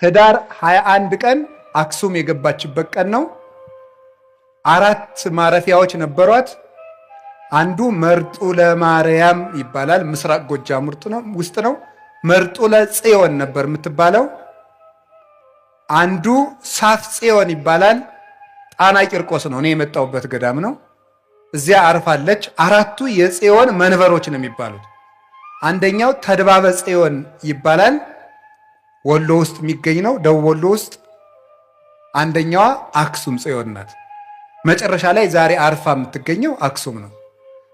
ህዳር 21 ቀን አክሱም የገባችበት ቀን ነው። አራት ማረፊያዎች ነበሯት። አንዱ መርጡ ለማርያም ይባላል። ምስራቅ ጎጃም ውስጥ ነው። መርጡ ለጽዮን ነበር የምትባለው። አንዱ ሳፍ ጽዮን ይባላል። ጣና ቂርቆስ ነው፣ እኔ የመጣሁበት ገዳም ነው። እዚያ አርፋለች። አራቱ የጽዮን መንበሮች ነው የሚባሉት። አንደኛው ተድባበ ጽዮን ይባላል። ወሎ ውስጥ የሚገኝ ነው፣ ደቡብ ወሎ ውስጥ። አንደኛዋ አክሱም ጽዮን ናት። መጨረሻ ላይ ዛሬ አርፋ የምትገኘው አክሱም ነው።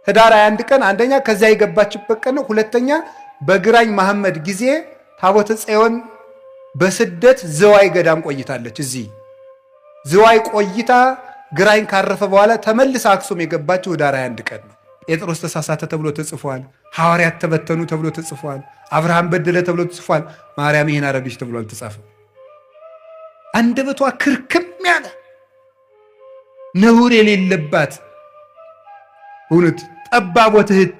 ህዳር 21 ቀን አንደኛ ከዚያ የገባችበት ቀን ነው። ሁለተኛ በግራኝ መሐመድ ጊዜ ታቦተ ጽዮን በስደት ዝዋይ ገዳም ቆይታለች። እዚህ ዝዋይ ቆይታ ግራኝ ካረፈ በኋላ ተመልሳ አክሱም የገባችው ህዳር 21 ቀን ነው። ጴጥሮስ ተሳሳተ ተብሎ ተጽፏል። ሐዋርያት ተበተኑ ተብሎ ተጽፏል። አብርሃም በደለ ተብሎ ተጽፏል። ማርያም ይሄን አረገች ተብሎ አልተጻፈም። አንደበቷ ክርክም ያለ ነውር የሌለባት እውነት ጠባብ ወትሕት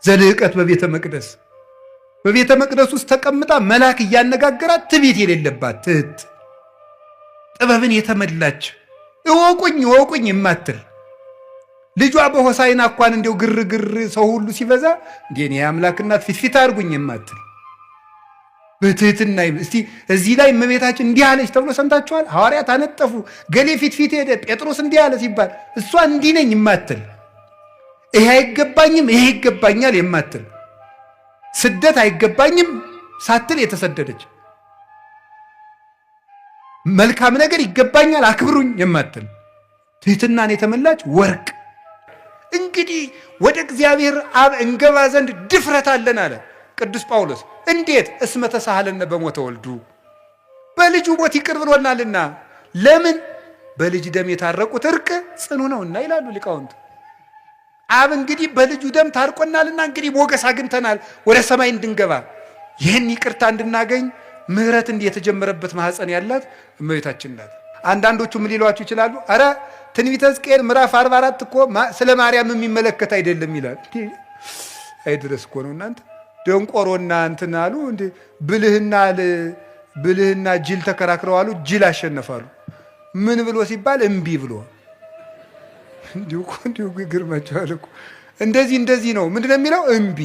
ዘልዕቀት በቤተ መቅደስ በቤተ መቅደስ ውስጥ ተቀምጣ መልአክ እያነጋገራት ትዕቢት የሌለባት ትሕት ጥበብን የተመላች እወቁኝ እወቁኝ የማትል ልጇ በሆሳዕና እንኳን እንዲያው ግርግር ሰው ሁሉ ሲበዛ እንዴ እኔ የአምላክ እናት ፊት ፊት አድርጉኝ የማትል በትህትና። እስቲ እዚህ ላይ እመቤታችን እንዲህ አለች ተብሎ ሰምታችኋል? ሐዋርያት አነጠፉ፣ ገሌ ፊት ፊት ሄደ፣ ጴጥሮስ እንዲህ አለ ሲባል እሷ እንዲህ ነኝ የማትል፣ ይሄ አይገባኝም ይሄ ይገባኛል የማትል፣ ስደት አይገባኝም ሳትል የተሰደደች፣ መልካም ነገር ይገባኛል አክብሩኝ የማትል ትህትናን የተመላች ወርቅ። እንግዲህ ወደ እግዚአብሔር አብ እንገባ ዘንድ ድፍረት አለን አለ ቅዱስ ጳውሎስ። እንዴት? እስመ ተሳሃለነ በሞተ ወልዱ፣ በልጁ ሞት ይቅር ብሎናልና። ለምን? በልጅ ደም የታረቁት እርቅ ጽኑ ነውና ይላሉ ሊቃውንት። አብ እንግዲህ በልጁ ደም ታርቆናልና እንግዲህ ሞገስ አግኝተናል ወደ ሰማይ እንድንገባ፣ ይህን ይቅርታ እንድናገኝ ምሕረት እንዲህ የተጀመረበት ማኅፀን ያላት እመቤታችን ናት። አንዳንዶቹ ምን ሊሏችሁ ይችላሉ? አረ ትንቢተ ሕዝቅኤል ምዕራፍ 44 እኮ ስለ ማርያም የሚመለከት አይደለም ይላል። አይድረስ እኮ ነው እናንተ። ደንቆሮና እንትን አሉ እንዴ፣ ብልህና ጅል ተከራክረው አሉ፣ ጅል አሸነፋሉ። ምን ብሎ ሲባል እምቢ ብሎ። እንዲሁ እኮ እንዲሁ ይገርማቸዋል እኮ። እንደዚህ እንደዚህ ነው፣ ምንድን ነው የሚለው? እምቢ።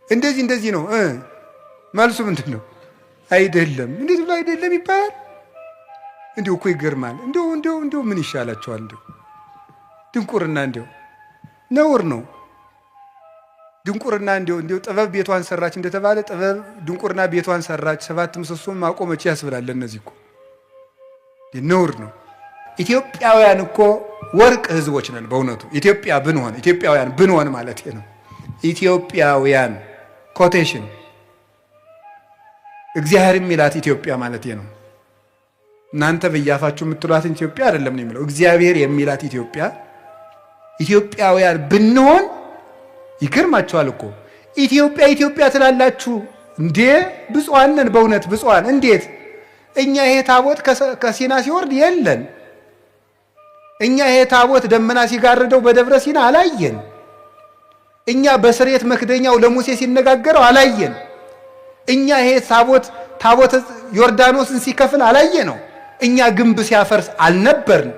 እንደዚህ እንደዚህ ነው፣ መልሱ ምንድን ነው? አይደለም። እንዴት ብሎ አይደለም ይባላል? እንዲሁ እኮ ይገርማል። እንዲሁ እንዲሁ እንዲሁ ምን ይሻላቸዋል? እንዲሁ ድንቁርና እንዲሁ ነውር ነው። ድንቁርና እንዲሁ እንዲሁ ጥበብ ቤቷን ሰራች እንደተባለ ጥበብ ድንቁርና ቤቷን ሰራች፣ ሰባት ምሰሶም አቆመች ያስብላል። ለእነዚህ እኮ ነውር ነው። ኢትዮጵያውያን እኮ ወርቅ ሕዝቦች ነን። በእውነቱ ኢትዮጵያ ብንሆን፣ ኢትዮጵያውያን ብንሆን ማለት ነው። ኢትዮጵያውያን quotation እግዚአብሔር የሚላት ኢትዮጵያ ማለት ነው። እናንተ በያፋችሁ የምትሏትን ኢትዮጵያ አይደለም ነው የሚለው፣ እግዚአብሔር የሚላት ኢትዮጵያ። ኢትዮጵያውያን ብንሆን ይገርማችኋል እኮ፣ ኢትዮጵያ ኢትዮጵያ ትላላችሁ እንዴ? ብፁዓን ነን በእውነት ብፁዓን። እንዴት እኛ ይሄ ታቦት ከሲና ሲወርድ የለን። እኛ ይሄ ታቦት ደመና ሲጋርደው በደብረ ሲና አላየን። እኛ በስርየት መክደኛው ለሙሴ ሲነጋገረው አላየን። እኛ ይሄ ታቦት ዮርዳኖስን ሲከፍል አላየ ነው። እኛ ግንብ ሲያፈርስ አልነበርን።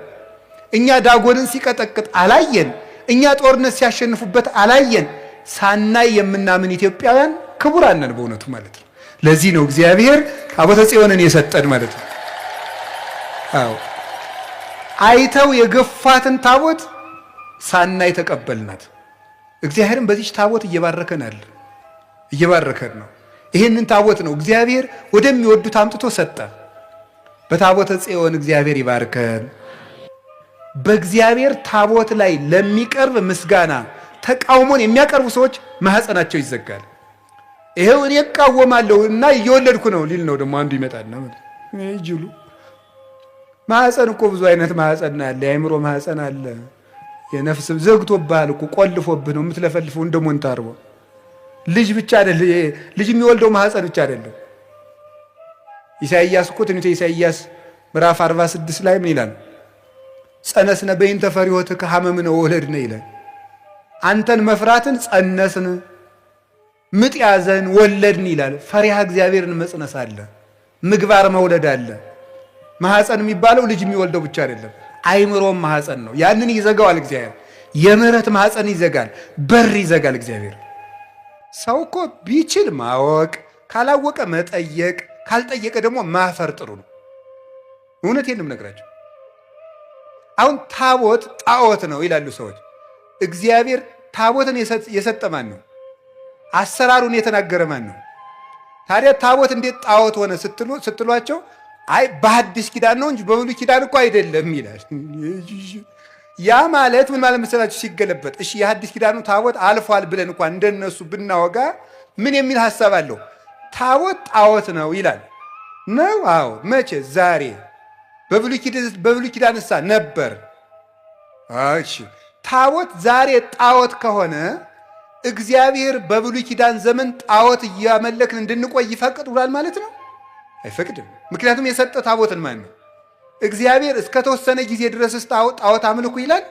እኛ ዳጎንን ሲቀጠቅጥ አላየን። እኛ ጦርነት ሲያሸንፉበት አላየን። ሳናይ የምናምን ኢትዮጵያውያን ክቡራን ነን በእውነቱ ማለት ነው። ለዚህ ነው እግዚአብሔር ታቦተ ጽዮንን የሰጠን ማለት ነው። አዎ አይተው የገፋትን ታቦት ሳናይ ተቀበልናት። እግዚአብሔርም በዚች ታቦት እየባረከን አለ፣ እየባረከን ነው። ይህንን ታቦት ነው እግዚአብሔር ወደሚወዱት አምጥቶ ሰጠ። በታቦተ ጽዮን እግዚአብሔር ይባርከን። በእግዚአብሔር ታቦት ላይ ለሚቀርብ ምስጋና ተቃውሞን የሚያቀርቡ ሰዎች ማህፀናቸው ይዘጋል። ይሄው እኔ እቃወማለሁ እና እየወለድኩ ነው ሊል ነው። ደግሞ አንዱ ይመጣልና ይጅሉ ማህፀን እኮ ብዙ አይነት ማህፀን አለ። የአእምሮ ማህፀን አለ። የነፍስ ዘግቶብሃል እኮ፣ ቆልፎብህ ነው የምትለፈልፈው እንደ ሞንታርቦ። ልጅ ብቻ አይደለም፣ ልጅ የሚወልደው ማህፀን ብቻ አይደለም። ኢሳይያስ እኮ ትንቢተ ኢሳይያስ ምዕራፍ 46 ላይ ምን ይላል? ጸነስነ በይንተ ፈሪሆትከ ሀመምነ ወለድነ ይላል። አንተን መፍራትን ጸነስን፣ ምጥ ያዘን፣ ወለድን ይላል። ፈሪሃ እግዚአብሔርን መጽነስ አለ። ምግባር መውለድ አለ። ማህፀን የሚባለው ልጅ የሚወልደው ብቻ አይደለም፣ አይምሮም ማህፀን ነው። ያንን ይዘጋዋል እግዚአብሔር። የምህረት ማህፀን ይዘጋል፣ በር ይዘጋል እግዚአብሔር። ሰው እኮ ቢችል ማወቅ፣ ካላወቀ መጠየቅ፣ ካልጠየቀ ደግሞ ማፈር ጥሩ ነው። እውነቴን ነው የምነግራቸው። አሁን ታቦት ጣዖት ነው ይላሉ ሰዎች። እግዚአብሔር ታቦትን የሰጠ ማን ነው? አሰራሩን የተናገረ ማን ነው? ታዲያ ታቦት እንዴት ጣዖት ሆነ ስትሏቸው አይ በሐዲስ ኪዳን ነው እንጂ በብሉይ ኪዳን እኮ አይደለም ይላል። ያ ማለት ምን ማለት መሰላችሁ? ሲገለበጥ እሺ የሐዲስ ኪዳኑ ታቦት አልፏል ብለን እንኳን እንደነሱ ብናወጋ ምን የሚል ሐሳብ አለው? ታቦት ጣዖት ነው ይላል ነው? አዎ። መቼ? ዛሬ። በብሉይ ኪዳንሳ ነበር። እሺ ታቦት ዛሬ ጣዖት ከሆነ እግዚአብሔር በብሉይ ኪዳን ዘመን ጣዖት እያመለክን እንድንቆይ ይፈቅድ ብሏል ማለት ነው? አይፈቅድም። ምክንያቱም የሰጠ ታቦትን ማን ነው? እግዚአብሔር እስከተወሰነ ጊዜ ድረስ ጣዖት አምልኩ ይላል።